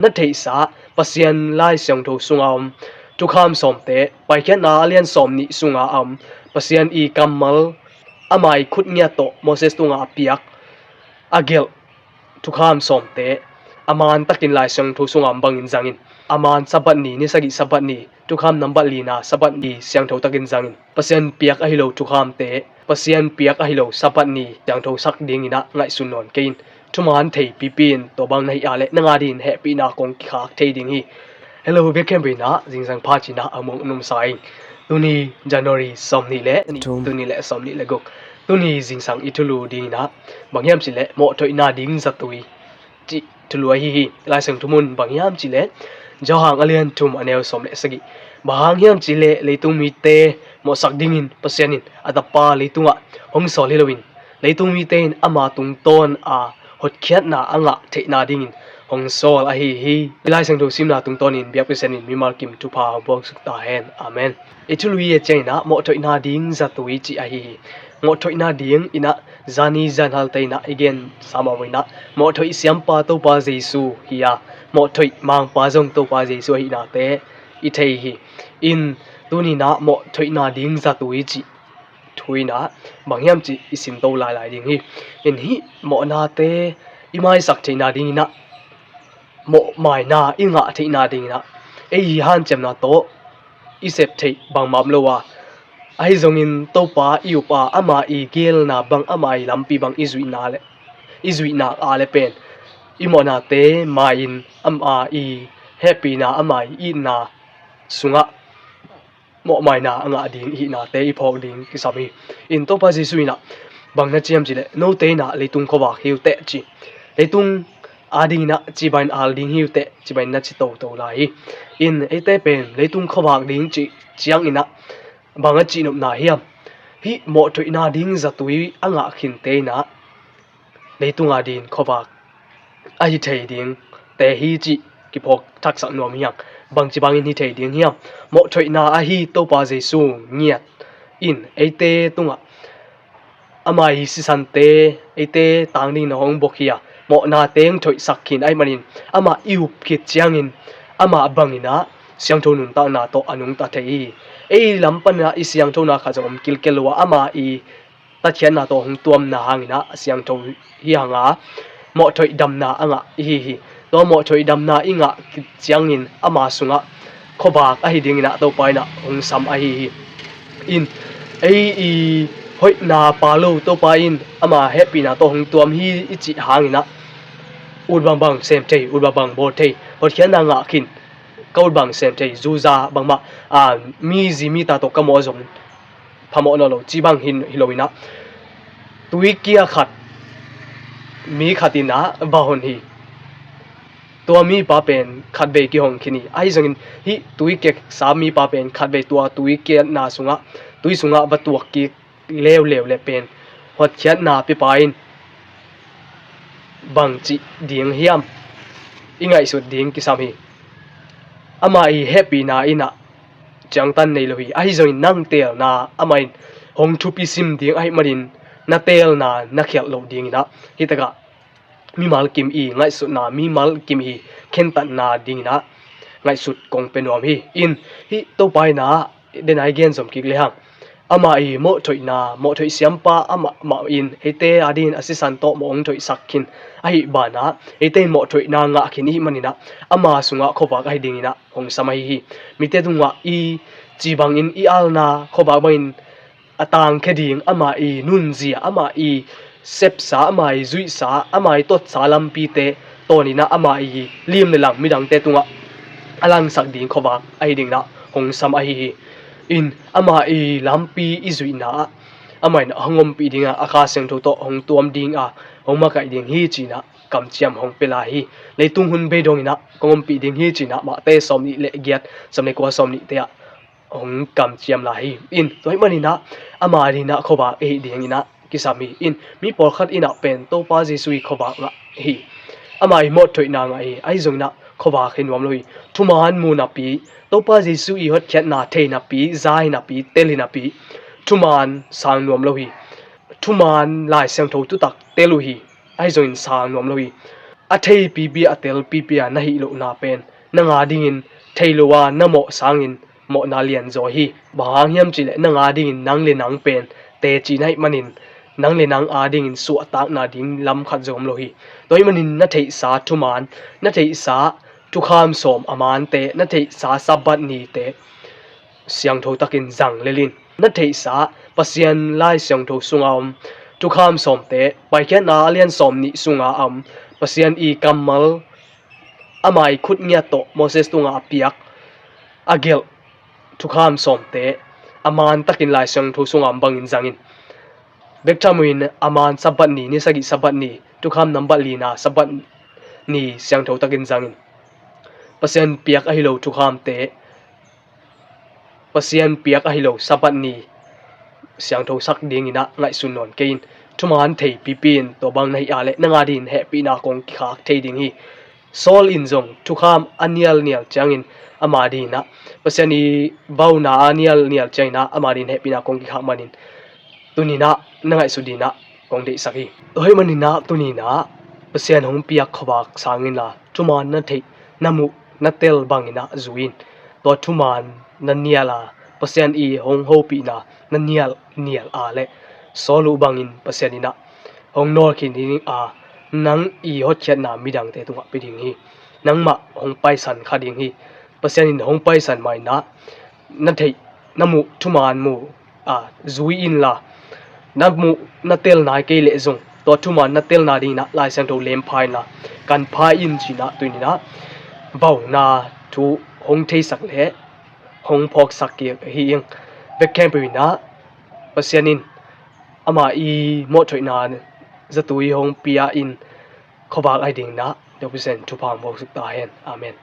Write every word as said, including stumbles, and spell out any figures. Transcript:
na theihsa Pasian Lai Siangtho sunga om thukham sawmte, Paikhiatna a lian sawm nih sunga a om Pasian i kammal, ama i khut ngiat tawh Moses tungah a piak, a gelh thukham sawmte a man takin Lai Siangtho sunga om bangin zangin, a man Sabbath ni, ni sagih Sabbath ni, thukham nambat lina Sabbath ni siangtho takin zangin, Pasian piak ahi lo thukhamte, Pasian piak ahi lo Sabbath ni siangtho sak dingin ah ngaihsun nawn kei in. Thuman thei pipi in tua bang na hih a leh nang a dingin hehpihna kong kikhak thei ding hi. Hello, biakhiam bina zingsang pha cina a mong numsa ing. Tuni January sawm nih le thum, tuni le sawm nih le guk. Tuni zingsang i thulu dingin ah bang hiam cih leh mawhthoihna ding zatui cih thulu ahi hi. Lai Siangtho mun bang hiam cih leh Johan a lian thum a neu sawm le sagih. Bang hang hiam cih leh leitung mite mawhsak dingin Pasian in a Tapa leitungah hong sawl hi loin, leitung mite in ama tungtawn a hotkhiatna a ngah theihna dingin hong sawl ahi hi. I Lai Siangtho simna tungtawnin biak Pasian in mimal kim thupha hong puaksuk ta hen. Amen. I thulu i et ciangin ah mawhthoihna ding zatui cih ahi hi. Mawhthoihna ding in ah zani zanhalte in ah i gen sam a in ah mawhthoih siampa Topa Jesu hi a, mawhthoih mangpa zong Topa Jesu ahihnate i thei hi. In tuni in ah mawhthoihna ding zatui cih thu in ah bang hiam cih i simto lailai ding hi. In hih mawhnate i maisak theihna dingin ah mawhmaina i ngah theihna dingin ah ei i hanciamna tawh i sep theih bangmah om lo a, ahi zongin Topa i up a, ama i gelna bang, ama i lampi bang i zuihna le, i zuihna a le pen i mawhnate mai-in ama i hehpihna, ama i itna sungah mawhmaina a ngah ding i hihnate i phawk ding kisam hi. In Topa Jesu in ah bang na ci hiam cih leh, note in ah leitung khuavak hi uh teh ci. Leitung a dingin ah cibai in al ding hi uh teh, cibai in na ci toto lai hi. In eite pen leitung khuavak ding cih ciangin ah bang a cihnopna hiam? Hih mawhthoihna ding zatui a ngah khinte in ah leitung a dingin khuavak ahi thei dingte hi cih kiphawk thaksak nuam hi hang. Bangci bangin hi thei ding hiam? Mawhthoihna ahi Topa Jesu ngiat in eite tungah ama i sisante eite tang dingin a hong bok hi a, mawhna teng thoihsak khin ahih manin amah i up khit ciangin amah bangin ah siangtho nuntakna tawh a nungta thei hi. Ei lam panin ah i siangthona khat zong om kilkel lo a, ama i tatkhiatna tawh hong tuamna hangin ah a siangtho hi hang a, mawhthoih damna a ngah i hi hi. Tua mawhthoih damna i ngah khit ciangin ama sungah khuavak ahi dingin ah Topa in ah hong sam ahi hi. In ei i hoihna pha lo Topa in ama hehpihna tawh hong tuam hi i cih hangin ah ut bangbang sem thei, ut bangbang bawl thei, hotkhiatna ngah khin, ka ut bang sem thei, zuza bangmah, a, mi zi mi ta tawh ka mawh zong phamawh nawn lo, ci bang hi, hi lo in ah tuikia khat mi khat in ah va hon hi. Tua mipa pen khatvei kihong khin hi. Ahi zongin hih tuikiasa mipa pen khatvei tua tuikiatna sungah, tui sungah va tuak kik leuleu le pen hotkhiatna piapa in bangci ding hiam? I ngaihsut ding kisam hi. Ama i hehpihna in ah ciangtan nei lo hi. Ahi zongin nang teelna amah in hong thupi sim ding ahih manin na teelna na khialh loh dingin ah hitakah mimal kim i ngaihsutna, mimal kim i khentatna dingin ah ngaihsut kong pia nuam hi. In hih Topa in ah den a i gen zom kik lehang, ama i mawhthoihna, mawhthoih siampa amah mah in eite a dingin a sisan tawh mawh hong thoihsak khin ahih banah eite in mawhthoihna ngah khin ihih manin ah ama sungah khuavak ahi dingin ah hong sam ahi hi. Mite tungah i ci bangin i alna khuavak bangin a tangkhia ding, ama i nunzia, ama i sepsa, ama i zuihsa, ama i totsa lampite tawnin ah ama i lim le lang midangte tungah a langsak ding khuavak ahi dingin ah hong sam ahi hi. In ama i lampi i zuihna ah amah in a hong ompih ding a, a Kha Siangtho tawh hong tuam ding a, hong makaih ding hi ci-in ah kamciam hong pia lai hi. Leitung hun bei dongin ah kong ompih ding hi ci-in ah Mate sawm nih le giat, sawm le kua, sawm nihte ah hong kamciam lai hi. In tua ahih manin ah ama dingin ah khuavak i hih dingin ah kisam hi. In mi pawlkhat in ah pen Topa Jesu i khuavak ngah hi. Ama i mawhthoihna ngah hi. Ahi zongin ah khuavak hi nuam lo hi. Thuman mu napi, Topa Jesu i hotkhiatna thei napi, za hi napi, tel hi napi, thuman sang nuam lo hi. Thuman Lai Siangtho thutak tel uh hi. Ahi zongin sang nuam lo hi. a theipipi a telpipi a na hih lohna pen nang adingin thei lo a na mawh sangin mawhna lianzaw hi. Bang hang hiam cihleh nang adingin nang le nang pen teci na hih manin nang le nang adingin suahtakna ding lam khat zong om lo hi. Tua hih manin na theihsa thuman, na theihsa thukham sawm a mante, na theihsa Sabbath nite siangtho takin zang lel in. Na theihsa Pasian Lai Siangtho sunga om thukham sawmte, Paikhiatna a lian sawm nih sunga a om Pasian i kammal, ama i khut ngiat tawh Moses tungah a piak, a gelh thukham sawmte a man takin Lai Siangtho sunga om bangin zang in. Bek tham uh in a man Sabbath ni, ni sagih Sabbath ni, thukham nambat lina Sabbath ni siangtho takin zang in. Pasian piak ahi lo thukhamte, Pasian piak ahi lo Sabbath ni siangtho sak dingin ah ngaihsun nawn kei in. Thuman theipipi in tua bang na hih a leh nang adingin hehpihna kong kikhak thei ding hi. Saul in zong thukham a nialnial ciangin ama dingin ah, Pasian i bauna a nialnial ciangin ah ama dingin hehpihna kong kikhak manin tuni-in ah na ngaihsut dingin ah kong deihsak hi. Tua hih manin ah tuni-in ah Pasian hong piak khuavak sangin la thuman na theih, na muh, na tel bangin ah zui in. Tua thuman na nial a, Pasian i hong hopihna na nial nial a leh Saul uh bangin Pasian in ah hong nawlkhin ding a, nang i hotkhiatna midangte tungah pia ding hi. Nangmah hong paisan kha ding hi. Pasian in hong paisan ma-in ah na theih, na muh thuman mu a, zui inla, na muh na tel nai kei leh zong tua thuman na telna dingin ah Lai Siangtho lem pha inla, kan pha in ci-in ah tuni-in ah bauna thu hong theisak leh hong phawksak kik hi ing. Bek khempeuh in ah Pasian in ama i mawhthoihna zatui hong pia in khuavak ahi dingin ah Topa Pasian thupha hong phawksuk ta hen. Amen.